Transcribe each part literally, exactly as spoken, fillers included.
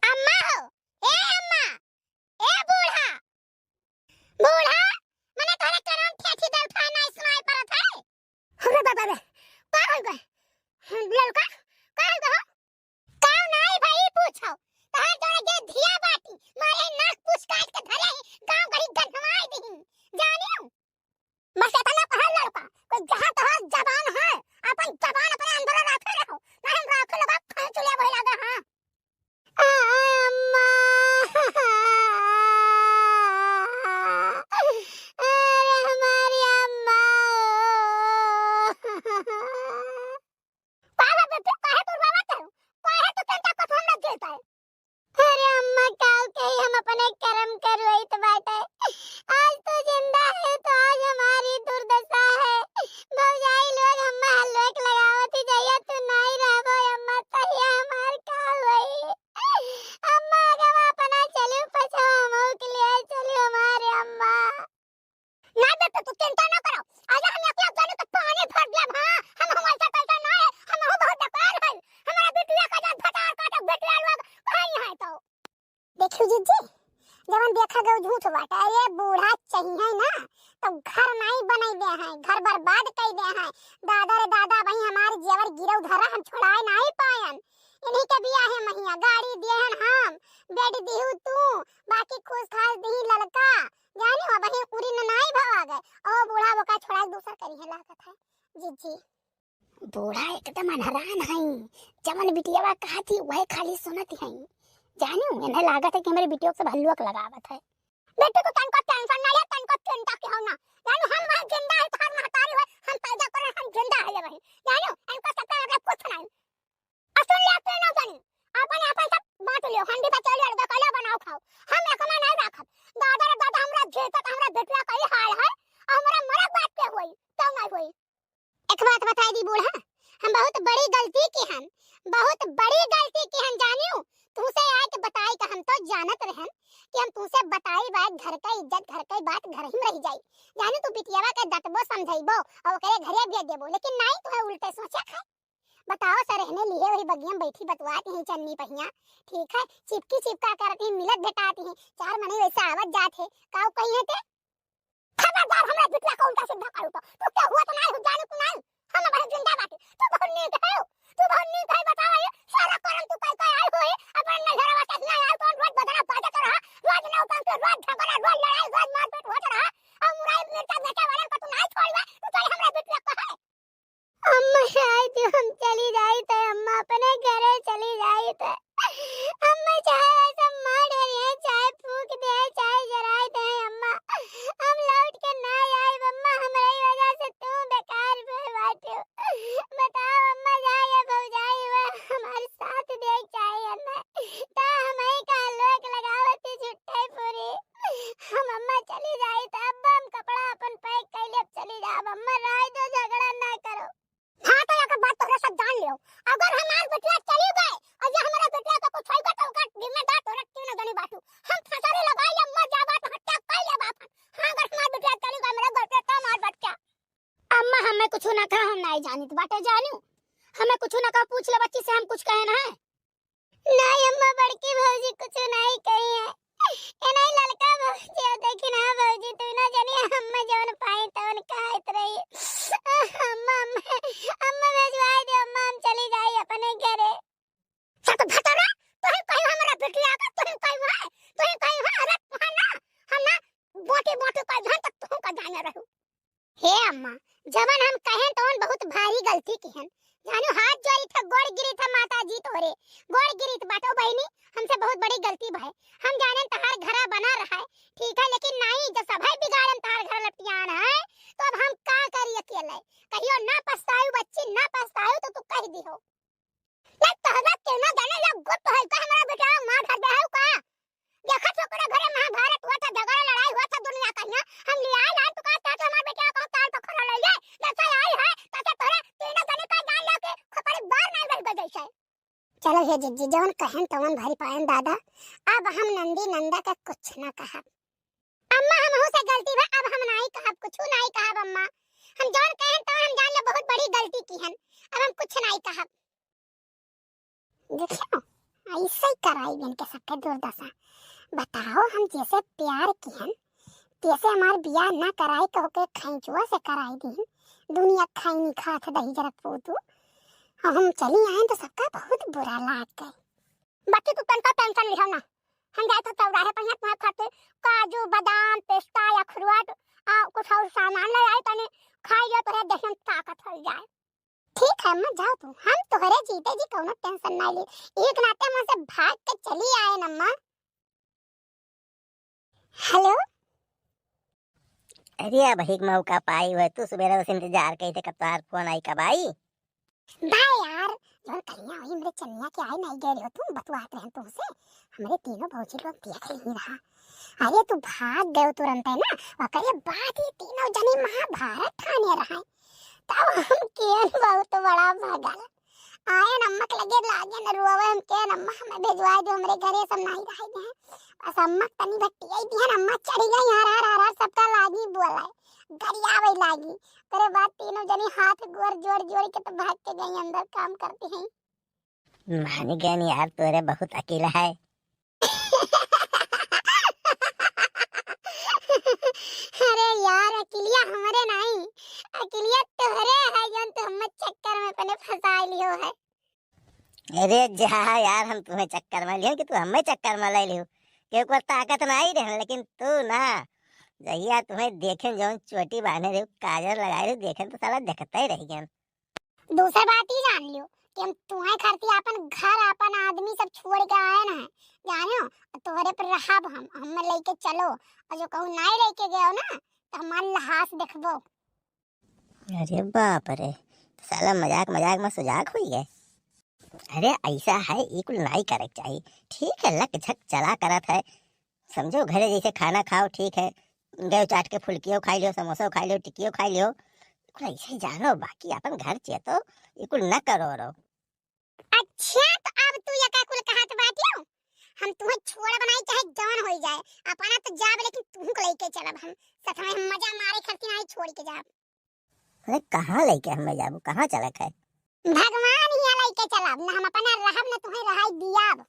अम्मा हो, ए अम्मा, ए बूढ़ा, बूढ़ा, मने तोहरे करम ठेठी दल खाए नाई सुनाई पड़त है। अरे बाबा रे, का हो गए? ललका, का हो गए हो? का नाई भाई पूछो, तोहर जोरे जे धिया बाटी, मारे नाक पूछ काट के धरे ही, गाँव गरी गंधवाई दिही, जानियो? बस इतना कहा ललका, कोई जहाँ तोहर जबान है, अपन जबान अपने अंदर रखे रहो, नहीं हम राखे लगा, खाए चुलिया बोले लगा, हाँ। आ, अम्मा। अरे हमारी अम्मा। का बा बेटी, काहे तू रोवत है? काहे तू चिंता करत हमरा गिरता है? अरे अम्मा, का कही, हम अपने करम करवइत बाटे। आज तू जिंदा है तो आज हमारी दुर्दशा है। भौजाई लोग हम्मा हल्लोक लगावत ही, जहिया तू नाई रहबो अम्मा, तहिया हमार का होई? अम्मा, अगर अपना चलू पछवा मुँह के लिए चलू हमारे अम्मा। ना बेटा, तू चिंता ना करो। अगर हम एक लाख जाने तो पानी भर दिया, हाँ, हम हमारे साथ ऐसा ना है, हम हो बहुत बेकार है। हमारा बिटिया का जान भटार काटो, बिटिया लोग कहीं है तो। देखियो जीजी, जवन देखा गयो झूठ बाटे। अरे बूढ़ा चाहिए ना, तो घर नहीं बनाई दे हैं, घर बर्बाद कर दे हैं। दादा रे दादा, वही हमारे जेवर गिरव धरा, हम छोड़ाए नहीं पायन। इन्हीं के बिया है महिया, गाड़ी दिए हैं हम, बेड दिहू तू, बाकी खुश खास दिही ललका। जानी हो, वही उरी न नाई भवा गए। ओ बूढ़ा वो का छोड़ा दूसर करी है लागत है। जीजी। बूढ़ा एकदम अनहरान हई, जवन बिटियावा कहत ही वही खाली सुनत ही हई। जानियो, इन्हें लागत है कि हमारे बिटियों से हल्लुक लगावत है। बेटी को तनको टेंशन ना ले, तनको चिंता के हो ना। जानियो, हम वही जिंदा है, तोहर महतारी है, हम पैदा करे, हम जिंदा है वही। जानियो, इनको सबका मतलब कुछ नहीं। और सुन ले, तीनों जनी, अपन अपन सब बांट लियो, हंडी पर चढ़ लड़का कला बनाओ खाओ, हम एक में नहीं रखब। दादा रे दादा, हमरा जेतक, हमरा बेटवा कई हाल है, हमरा मरक बात के होई, क्यों नहीं होई? एक बात बताई दी बूढ़ा, हम बहुत बड़ी गलती की हन, बहुत बड़ी गलती की हन जानियो। तुमसे आए के बताई का हम तो जानत रहन कि हम तुमसे बताई बात, घर का इज्जत, घर का बात घर ही में रह जाई। जानियो तू बिटियावा के दतबो समझाइबो और ओकरे घरे भेज देबो, लेकिन नहीं, तुम्हें उल्टे सोचे खाए। बताओ सर, रहने लिए वही बगिया में बैठी बतुआत ही चन्नी पहिया, ठीक है, चिपकी चिपका करत ही मिलत भेटात ही, चार मने वैसे आवत जात है, काऊ कही है ते? खबरदार हमरा बिटिया को उल्टा सीधा करू तो। तू क्या हुआ तो नाई हो, जानू तू नाई। हम अबे जिंदा बाटी। तू बहुत नीक है। तू बहुत नीक है, बतावा ये सारा करम तू कई कई आई होई। अपन नजरवा से ना आई तो रोज बदला बाजत रहा। रोज नौटंकी, रोज झगड़ा, रोज लड़ाई, रोज मारपीट होत रहा। और मुराई मिर्चा बेचे वालन को तू नाई छोड़वा। तू चल हमरा बिटिया को है। अम्मा, चाहे जो हम चली जाई त अम्मा अपने घरे चली जाई त अम्मा चाहे ऐसा मार डरिए, चाहे फूंक दे, चाहे जराए दे अम्मा, हम लौट के ना आए अम्मा। हमरे वजह से तू बेकार भे बाटू। बताओ अम्मा, जाए भौजाई हुआ हमारे साथ दे चाहे अम्मा, ता हमें का लोग लगावत ही झूठे पूरी। हम अम्मा चली जाई त अब्बा हम कपड़ा अपन पैक कैले अब चली जाब। अम्मा राय दो, झगड़ा ना करो। हाँ तो एक बात तोहरे सब जान लियो, अगर हमार बेटिया चली गए और ये हमारा बेटिया का कुछ होई गए तो ओकर जिम्मेदार तोहरे तीनों जनी बाटू। हम फसरी लगाई अम्मा जा बात हत्या कर ले बाप। हाँ अगर हमार बेटिया चली गए मेरे घर पे तो हमार बच्चा। अम्मा हमें कुछ ना कहा, हम नहीं जानित बाटे जानू, हमें कुछ ना कहा, पूछ ले बच्ची से, हम कुछ कहे ना है। नहीं अम्मा, बड़की भौजी कुछ नहीं कही है। ए नहीं ललका भौजी, देखी ना भौजी, तू ना जानी अम्मा जौन पाई तौन कहत रही। अम्मा, अम्मा, अम्मा भेजवाई दे अम्मा, हम चली जाई अपने घरे। सत भतरा, तोही कही हमरा बेटिया का, तोही कही है, तोही कही है, अरे तोहे ना, हम ना बोटी बोटी कही हम तो तोहू का जाने रहू। हे अम्मा, जवन हम कहेन तवन बहुत भारी गलती किहन। जानू हाथ जोड़ी था, गोड़ गिरी था माता जी तोहरे, गोड़ गिरी था बाटो बहिनी, हमसे बहुत बड़ी गलती भय। हम जानेन तहार घरा बना रहा है, ठीक है, लेकिन नहीं, जब सभई बिगाड़न तहार घर लपटियान है, तो अब हम का करी अकेले? कहियो ना पछतायू बच्ची, ना पछतायू तो तू कह दिहो। ले तोहरा केना जाने ला गुप्त है का हमारा बेटा मार धर दे है का? देखत हो पूरे घरे महाभारत हुआ था, झगड़ा लड़ाई हुआ था, दुनिया कहिया हम ले आए लाए तो का चाहते हमारे बेटा को ताल पकड़ ले ले, जैसे आई है तैसे तोरे तीनों जने का जान लो कि खोपड़ी बार नहीं रह गई जैसे। चलो हे जिज्जी, जवन कहेन तवन भरी पायन दादा, अब हम नंदी नंदा का कुछ ना कहब। अम्मा, हमहू से गलती भा, अब हम नाई कहब, कुछू नाई कहब अम्मा। हम जौन कहेन तौन हम जान ले बहुत बड़ी गलती की। कराई बिन के सबके दुर्दशा। बताओ, हम जैसे प्यार किहन, तैसे हमार बियाह ना कराई कह के खैंचुआ से कराई दीन। दुनिया खैनी खात दही जरा पूतू। हम चली आए तो सबका बहुत बुरा लाग गए। बाकी तू तनका tension लिहो ना, हम जाए तो चौराहे पर यहाँ तुम्हारे खातिर काजू, बादाम, पिस्ता, अखरोट आ कुछ और सामान ले आई, तनी खाई लियो, तोहरे देह में ताकत हो जाए। ठीक है अम्मा, जाओ तू, हम तोहरे जीते जी कौनो tension ना ली। एक नाते हम से भाग के चली आए न अम्मा। हेलो। अरे, अब ही मौका पाई हुए, तू सुबेरे से इंतजार कई थे, कब तोहार फोन आई, कब आई? बा यार, जौन कहिया वही हमरे चनिया के आई नहीं गए रहो, तू बतुआत रहन तुमसे, हमरे तीनों भौजी लोग देख ली रहा। अरे, तू भाग गए तुरंत, है ना? ओकरे बाद ही तीनों जनी महाभारत ठाने रहे। तब हम केन बहुत बड़ा भगल। आयन अम्मा के लगे लागेन रोवे, हम केन अम्मा हमें भेजवाए दो, हमरे घरे सब नहीं रहे हैं। बस अम्मा तनी भट्टियाई दिहन, अम्मा चढ़ी गई हर हर हर हर, सबका लागी बोलाए, गरियावे लागी। तेरे बाद तीनों जनी हाथ गोर जोड़ जोड़ के तो भाग के गई अंदर काम करती हैं। मान गए यार, तोरे बहुत अकेला है। अरे यार, अकिलिया हमरे नहीं, अकिलिया तोहरे है, जौन तू हमें चक्कर में अपने फंसा लियो है। अरे जा यार, हम तुम्हें चक्कर में लियो कि तू हमें चक्कर में ले लियो? के ऊपर ताकत नहीं रहे, लेकिन तू ना, जहिया तुम्हें देखे जौन चोटी बांधे रहे, काजर लगाए रहे, देखे तो साला देखते ही रह गए। दूसर बात ई जान लियो कि हम तुम्हें खरती अपन घर, अपन आदमी सब छोड़ के आए ना, जानो, तोहरे पर रहब हम, हम लेके चलो, और जो कहूँ नहीं लेके गयो ना, तो हमार लहास देखबो। अरे बाप रे, साला मजाक मजाक में सुजाक हुई है। अरे ऐसा है, ई कुल नहीं करे के चाहिए। ठीक है, लक झक चला करत है, समझो, घरे जैसे खाना खाओ, ठीक है, गयो चाट के फुल्कियो खाई लियो, समोसो खाई लियो, टिकियो खाई लियो, कुल ऐसे ही जानो, बाकी अपन घर चेतो, ई कुल न करो रो। अच्छा, तो अब तू ये का कुल कहत बाटियो? हम तुहे छोड़ बनाई चाहे जौन होई जाए, अपना तो जाब, लेकिन तुहू को लेके चलब हम, साथ में हम मजा मारे खातिर नहीं छोड़ के जाब। अरे कहाँ लेके हमें जाबू, कहाँ चलत है? भगवान हियाँ लेके चलब, न हम अपना रहब, न तुहे रहाई दियाब।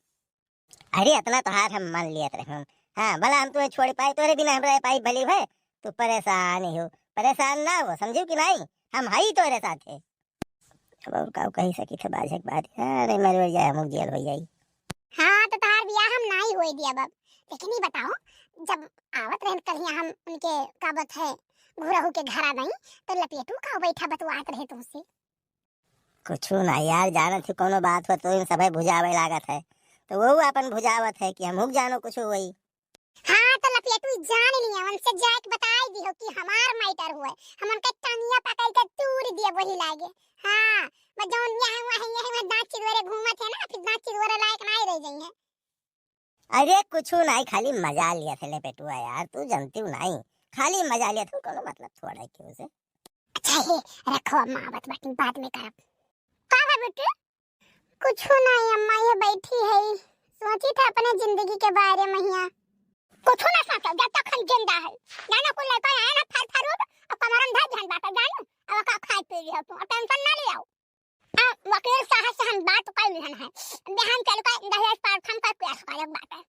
अरे इतना तोहार हम मान लियत रहे हम। हाँ, भला हम तुहे छोड़ पाई, तोरे बिना हम रह पाई भली भे? तू परेशान ही हो, परेशान ना हो, समझू कि नहीं? हम हई तोरे साथे। अब और का कही सकी थे, बाझक बात। अरे मर वर जाए, हम जेल हो जाई। हाँ, तो तोहार बियाह हम नाई होए दिया बाब। लेकिन ये बताओ, जब आवत रहन कल यहाँ हम उनके का बात है, घुरहू के घरा नहीं, तो लपेटू का बैठा बतवात रहे तुमसे? कुछ ना यार, जानत ही कोनो बात हो तो इन सभे भुजावे लागत है, तो वो अपन भुजावत है कि हम हुक जानो कुछ होई। हाँ, तो लपेटू जान लिया, उनसे जाके बताई दियो कि हमार मैटर हुए, हम उनके टंगिया पकड़ के तूर दिए वही लागे। हाँ, बस जौन यहाँ, वहाँ, यहाँ, वहाँ दांत चिरवरे घूमत है ना, फिर दांत चिरवरे लायक नहीं रह जाई है। अरे कुछ नहीं, खाली मजा लिया थे लपेटुआ यार, तू जानती हूँ नहीं, खाली मजा लिया थे, कोनो मतलब थोड़ा है क्यों से। अच्छा हे, रखो अम्मा, आवत बाटी, बाद में करब। का है बेटी? कुछ नहीं अम्मा, ये बैठी है, सोची था अपने जिंदगी के बारे में हिया। कुछ ना सोचो, जब तक हम जिंदा है। जानो कुल लड़का आए ना फर फरूट, और कमरम धर ध्यान बाटा, जानो, अब का खाए पी लियो तू, और tension ना लियो। आ, वकील साहब से हम बात कर लिहन है, बिहान चल के दहेज प्रार्थना का केस करे बाटे।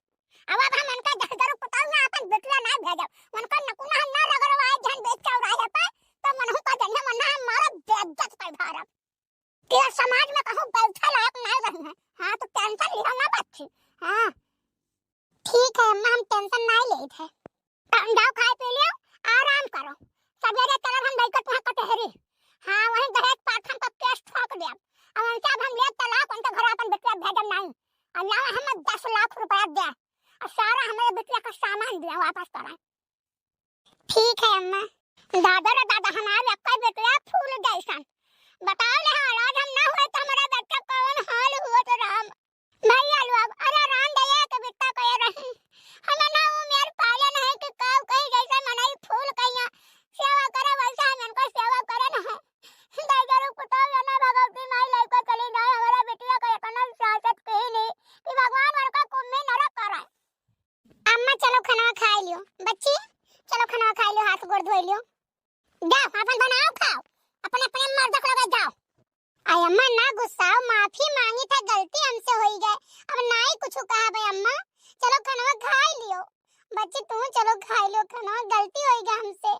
अब, अब हम उनका दस हजार रुपया ना अपन बेटिया ना भेजब, उनका नकुना ना रगड़वाए जहन बेच चौराहे पर, तो मनहू का जन्म मना हमारा बेइज्जत कर भारत। तेरा समाज में कहूँ बैठे लायक नहीं रही है। हाँ, तो tension लिहो ना बच्ची। हाँ, ठीक है अम्मा, हम tension नहीं लेत है। तो जाओ खाए पी लियो, आराम करो। सवेरे चलब हम लइका तुहाँ कचहरी। हाँ, वहीं दहेज प्रार्थना का केस ठोक देब। और उनसे अब हम ले तलाक, उनके घर अपन बेटिया भेजब नहीं। और लाओ हमें दस लाख रुपया दे। और सारा हमारे बेटिया का सामान दिया वापस कराए। ठीक है अम्मा। दादा रे दादा, हमारे अक्का बेटिया फूल जैसन। बताओ ले हाल, आज हम ना हुए तो हमारा बच्चा कौन हाल हुआ तो राम। भैया लोग, अरे राम दया के बिट्टा कहे रही। हम ना उमेर पाले नहीं कि काऊ कही जैसे मनई फूल कहिया सेवा करे, वैसे हम इनको सेवा करे नहीं। दादा रे पुताऊ, ये ना भगवती माई लइका चली जाए, हमारा बिटिया का इतना सासत कही नहीं कि भगवान उनका कुंभ में नरक करे। अम्मा, चलो खाना खाए लियो। बच्ची, चलो खाना खाए लियो, हाथ गोड़ धोए लियो। जाओ, अपन बनाओ, खाओ। अपने, अपने मर्द को लगे जाओ। अरे अम्मा ना गुस्साओ, माफी मांगी था, गलती हमसे होई गए, अब नाई कुछ कहा बे अम्मा। चलो खनवा खाई लियो, बच्ची तू चलो खाई लियो खनवा, गलती होई गए हमसे।